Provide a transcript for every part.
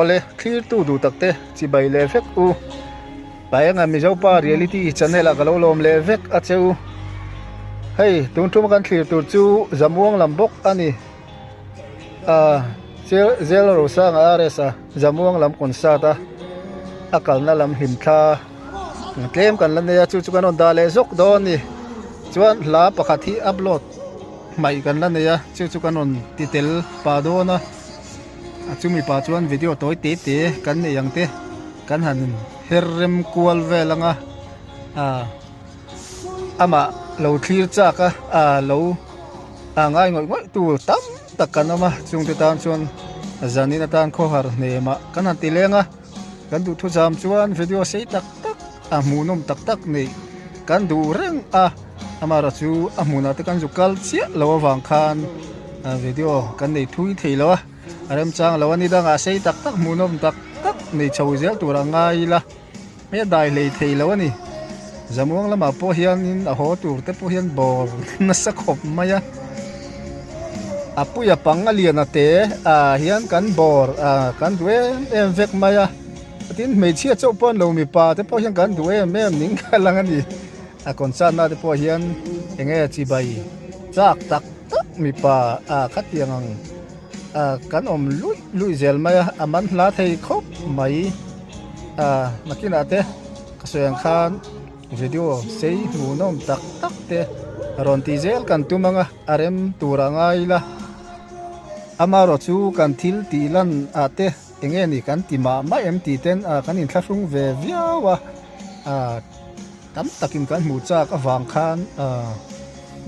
Awle thlirtu duh tak te chibai leh vek u Paenga Mizopa reality channel ah ka lo lawm leh vek a che u hei tun tum a kan thlir tur chu Zamuang lam bawk a ni ah Zel Rosanga RS a. Zamuang lam concert a a kalna lam hlim thla tlem kan la nei a chu chu kan rawn dah leh zawk dawn a ni chuan hla pakhat hi upload hmaih kan la nei a chu chu kan rawn ti tel pah dawn a a chumi pah chuan video tawi te te kan neih ang te kan han her rem kual vel ang a ah amah lo thlir chak a ah lo. A ngai ngawih ngawih tur tam tak kan awm a, chungte tan chuan zanin atan khawhar hnemah kan han ti leng a, kan duhthusam chuan video sei tak tak a hmuhnawm tak tak neih kan duh reng a, amaherawh chu a hmunah te kan zu kal chiah lo avang khan video kan nei thui thei lo a, a remchang lo a ni dangah sei tak tak hmuhnawm tak tak nei chho zel tur a ngai ila. He dai hlei thei lo a ni. Zamuang lamah pawh hianin a haw tur te pawh hian bawr nasa khawp mai a. A puia pang a lian a te ah hian kan bawr ah kan duh em em vek mai a. Tin hmeichhia chauh pawh an lo mipa te pawh hian kan duh em em ning kha lang a ni. A concert na te pawh hian eng nge chibai chak tak tak mipa ah khatiang ang ah kan awm luih luih zel mai a a man hla thei khawp mai. Ah nakinah te ka sawi ang khan video sei hmuhnawm tak tak te rawn tih zel kan tum ang a a rem tur a ngai ila amaherawh chu kan thil tih lan ah te eng nge ni kan ti mah mah em tih ten ah kan inthlahrung ve viau a ah tam takin kan hmuh chak avang khan ah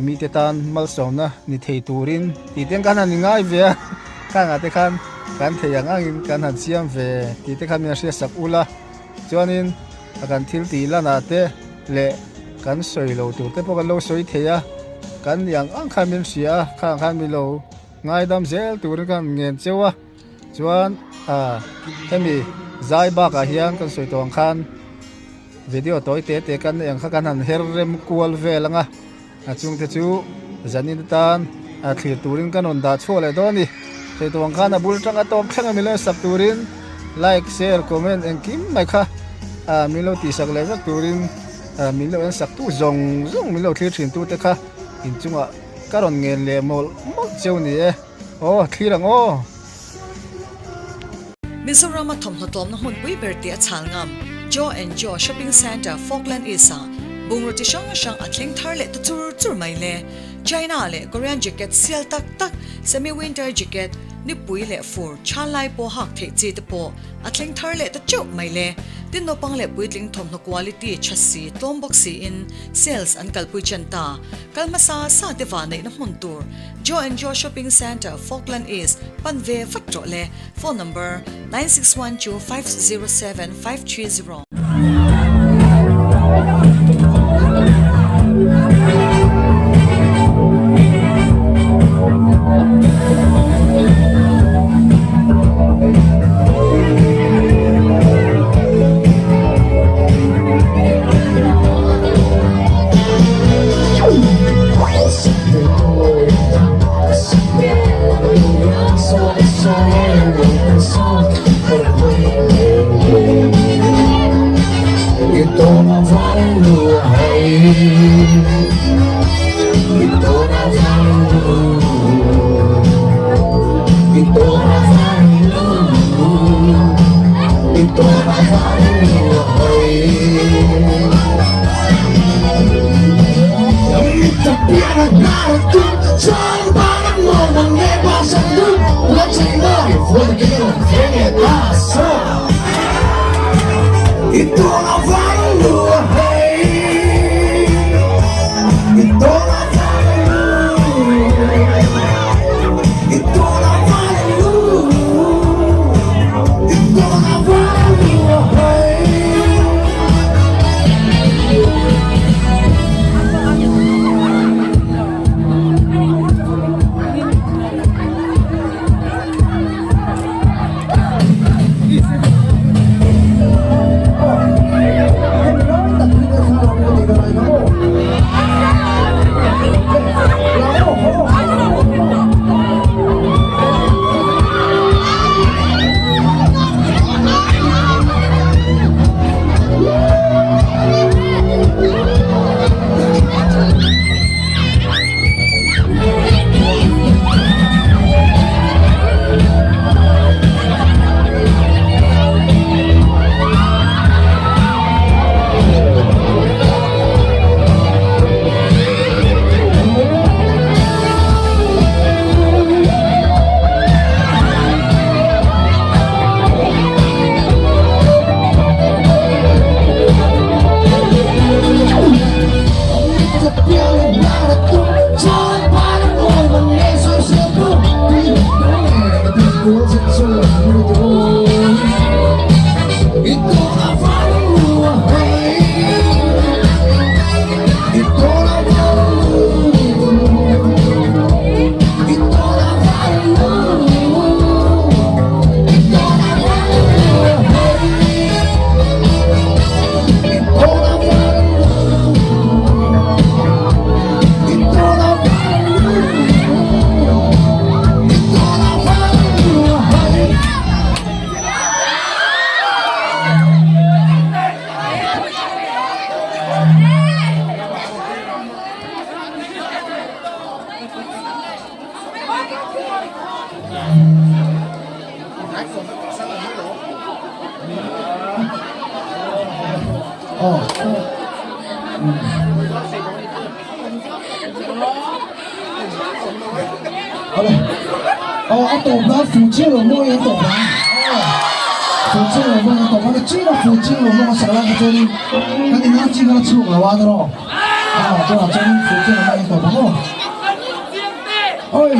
mite tan malsawmna ni thei turin tih ten kan han ingai ve a khangah te khan kan thei ang angin kan han siam ve tih te khan min hriat sak ula chuanin a kan thil tih lanah te leh kan sawi lo tur te pawh kan lo sawi thei a kan ni ang ang khan min hria a khang khan min lo ngaidam zel turin kan ngen cheu a chuan ah hemi zai bakah hian kan sawi tawh ang khan. Video tawi te te kan nei ang kha kan han her rem kual vel ang a, a chungte chu zanin atan a thlir turin kan rawn dah chhuak leh dawn a ni. Thei tawh ang khan a bul tanga tawp thleng a min sak turin like, share, comment engkim mai kha ah min lo tihsak leh vek turin ah min lo en sak tu zawng zawng min lo thlir thin tu te kha inchungah ka rawn ngen leh mawlh mawlh cheu ni e. Aw thlir ang aw. Mizorama thawmhnaw tlawmna hmunpui ber tih a chhal ngam Joe and Joe Shopping Centre Falkland East-ah bungraw chi hrang hrang a thleng thar leh ta chur chur mai le. China leh Korean jacket sial tak tak, semi-winter jacket, nipui leh fur chhan lai pawh hak theih chi te pawh a thleng thar leh ta teuh mai le. Tin naupang leh puitling thawmhnaw quality tha si tlawm bawk siin sales an kalpui chen ta. Kal hmasa sa te vahneihna hmun tur Joe and Joe Shopping Centre, Falkland East, pan ve vat rawh le. Phone number, 9612 507 530. A tawp nan fu chiang lo mawi an tawp ang fu chiang lo mawi an tawp ang chin a fu chiang lo mawi a sak lai kha chuanin kan inah chin kha chhuak lo a tiraw a tunah chuanin fu chiang lo mawi an tawp ang aw oi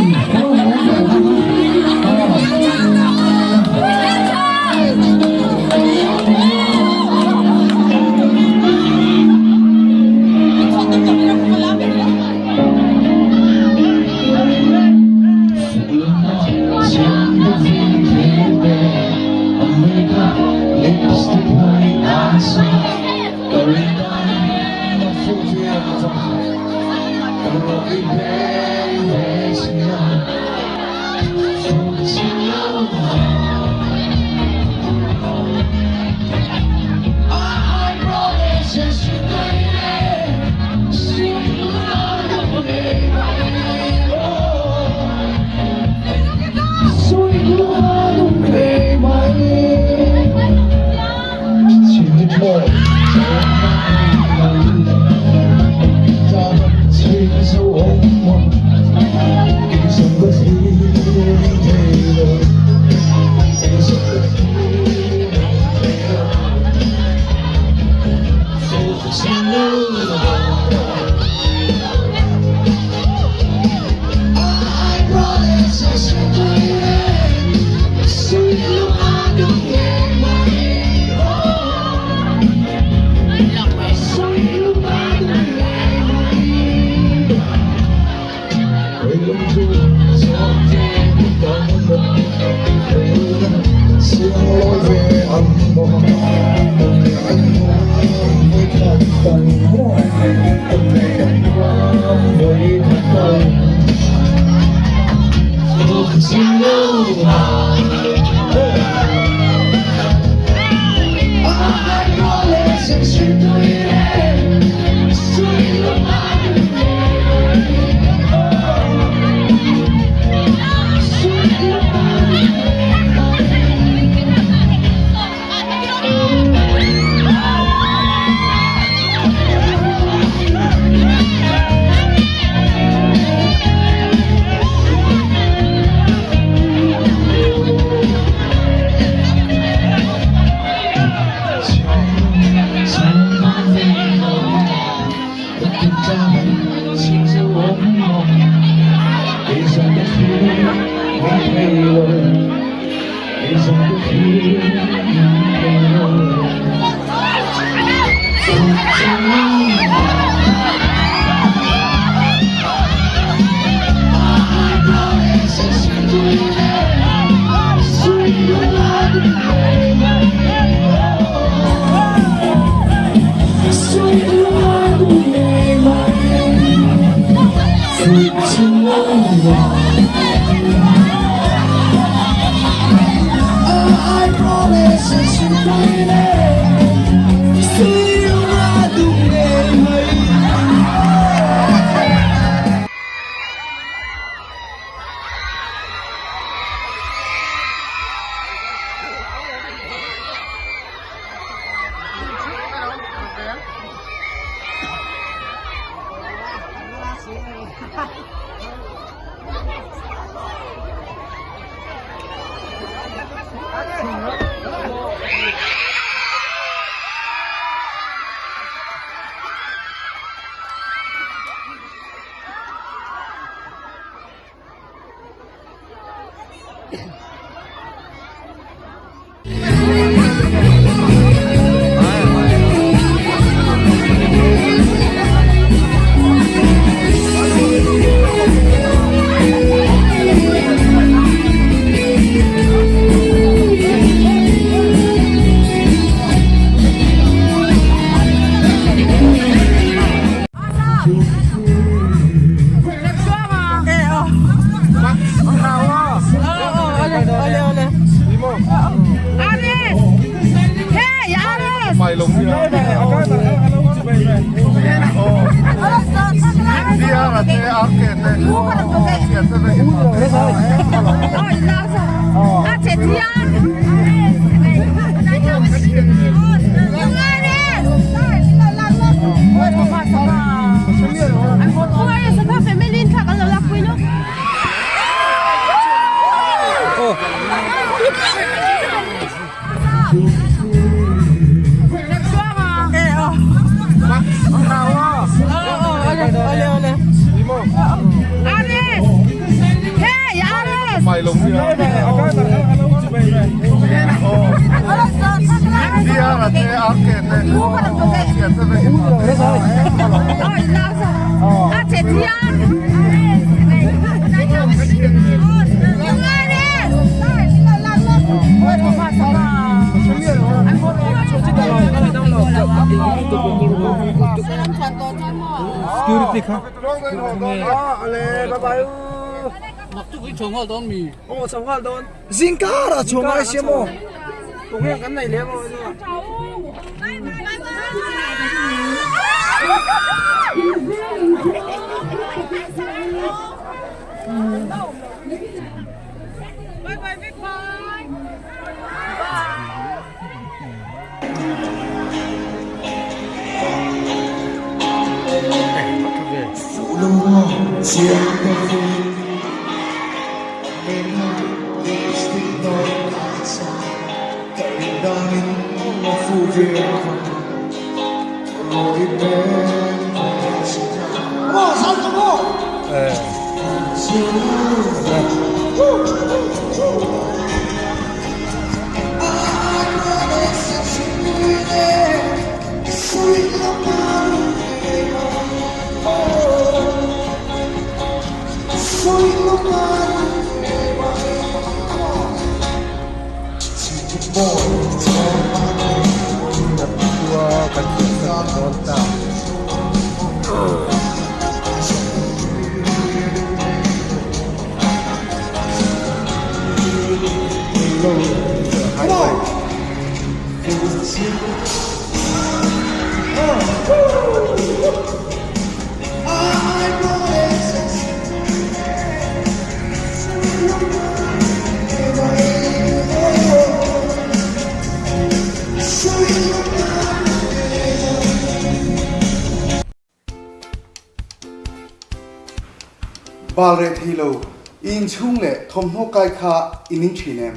Bal reh thei lo, i innchung leh thawmhnaw kai kha i ning thin em?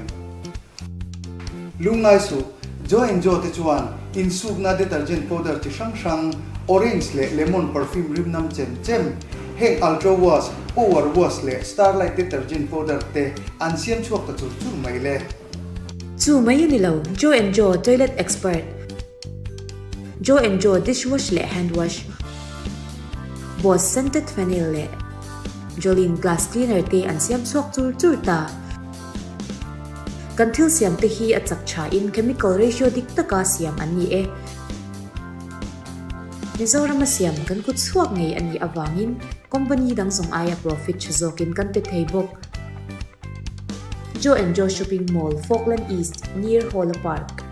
Lungngai suh, Jo and Jo te chuan insukna detergent powder chi hrang hrang, orange leh lemon perfume rim nam chem chem, heng Ultra Wash, Power Wash leh Starlight detergent powder te an siam chhuak ta chur chur mai le. Chu mai a ni lo, Jo and Jo toilet expert, Jo and Jo dishwash leh hand wash, Boss scented phenyl leh Jolene glass cleaner te an siam chhuak chur chur ta. Kan thil siam te hi a chak tha in chemical ratio dik taka siam an ni e. Mizoram a siam kan kut chhuak ngei a nih avangin company dang zawng aia profit tha zawkin kan pe thei bawk. Joe and Joe Shopping Mall, Falkland East, near Hawla Park.